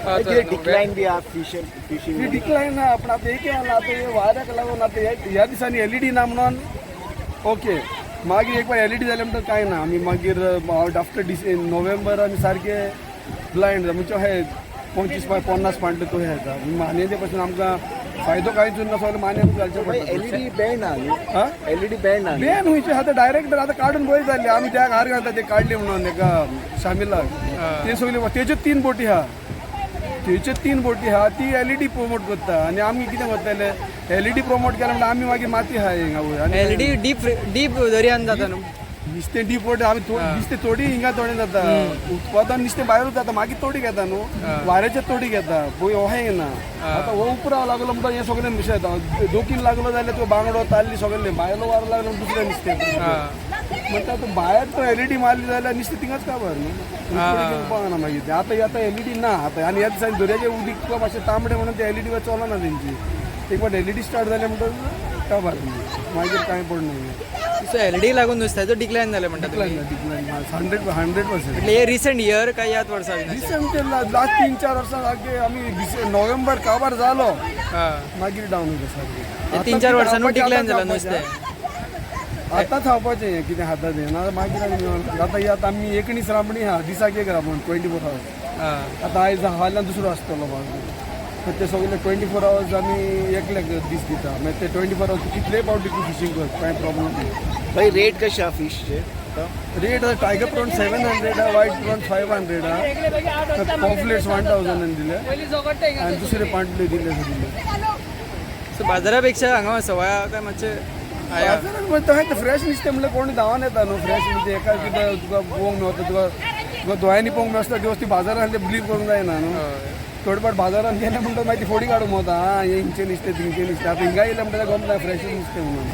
कितें डिक्लायन बी आहा fish fishing? ही डिक्लायन ना, पण आतां एक आतां हे वाऱ्याक लागून आतां ह्या दिसांनी एलईडी ना म्हणून ओके. मागीर एक बार एलईडी जालें म्हणटकीर कांय ना. आमी मागीर आफ्टर डिसे नोव्हेंबर आमी सारके ब्लायंड जाता. म्हणजे हे 25 50 पांटले तो हे येता. मानयेचे पासून आमकां फायदो कांयच उरना. सगळें मानयेक घालचें पडटा. एलईडी बॅन आहा न्हू? हा. एलईडी बॅन आहा न्हू? बॅन खंयचे आतां डायरेक्ट आतां काडून बंद जाल्ले. आमी त्या हार घालता ते काडले म्हणून तेका शामिलाक ते सगळे तेज्यो तीन बोटी आहा. तेच्यो तीन बोटी आहा, ती एलईडी प्रमोट करता आनी आमी कितें करतले? एलईडी प्रमोट केल्या म्हणल्यार आमी मागीर माती आहा हिंगा वयर आनी एलईडी डीप डीप दर्यान जाता न्हू? नुस्तें डीप वटर आमी नुस्तें थोडी हिंगा थोडें जाता. उत्पादन नुस्तें भायरूच जाता. मागीर तोडी घेता न्हू, वाऱ्याचे तोडी घेता. पळय अहें ना, आतां हो उपराव लागलो म्हणटा हें सगळें नुस्तें येता. दोकीन लागलो जाल्यार तुका बांगडो, ताल्ली सगळें. भायलो वारो लागलो म्हणून दुसरें नुस्तें म्हणटा. आतां भायर तो एलईडी मारली जाल्यार नुस्तें थिंगाच काबर न्हू, पावना मागीर तें. आतां आतां एलईडी ना आतां आनी ह्या दिसांनी दर्याचें उदीक तुका मातशें तांबडें म्हणून ते एलईडी वर चलना तेंची. एक फावट एलईडी स्टार्ट जालें म्हणटकच काबर, मागीर कांय पडना. सो एलईडी लागून नुस्त्याचो डिक्लायन जालें म्हणटा तुमी? डिक्लायन, डिक्लायन, 100%. म्हणजे हे रिसंट इयर काय ह्याच वर्सा बीन अशें? रिसंट लास्ट 3-4 वर्सां सारके आमी नोव्हेंबर काबार जालो, मागीर डावन वता सारकें. ते 3-4 वर्सांनी डिक्लायन जालां नुस्तें. आतां खावपाचें हें कितें खाता तें ना मागीर आमी आतां ही आतां आमी 19 रांपणी आहा. दिसाक एक रांपण, 24 आवर्स. आतां आयज फाल्यां दुसरो आसतलो बाजू. ते सगळे 24 आवर्स आमी एकल्याक दीस दिता. मागीर ते 24 आवर्स कितलेय पावटी तूं फिशींग कर, कांय प्रॉब्लम ना. भाई, रेट कशे आहा फिशचे? रेट टायगर प्रॉन 700 आहा, व्हायट प्रॉन 500 आहा, पॉम्फ्लेट्स 1000 दिले आनी दुसरे पांटले दिले दिले. सो बाजारापेक्षा हांगा सवाय काय मातशें हाय आहा? बाजारात म्हणजे फ्रेश नुस्तें म्हणल्यार कोण धांवन येता न्हू. फ्रेश म्हणजे एका कितें तुका पळोवंक मेवता, तुका तुका दोळ्यांनी पळोवंक मेळटा दिवस ती बाजारांत बिलीव करूंक जायना न्हू. थोडे फावट बाजारांत गेले म्हणटकच मागीर ती फोडी काडूंक वता, आं, हें हिंगचें नुस्तें, थिंगचें नुस्तें. आतां हिंगा येयलें म्हणटकच गमता फ्रेश नुस्तें म्हणून.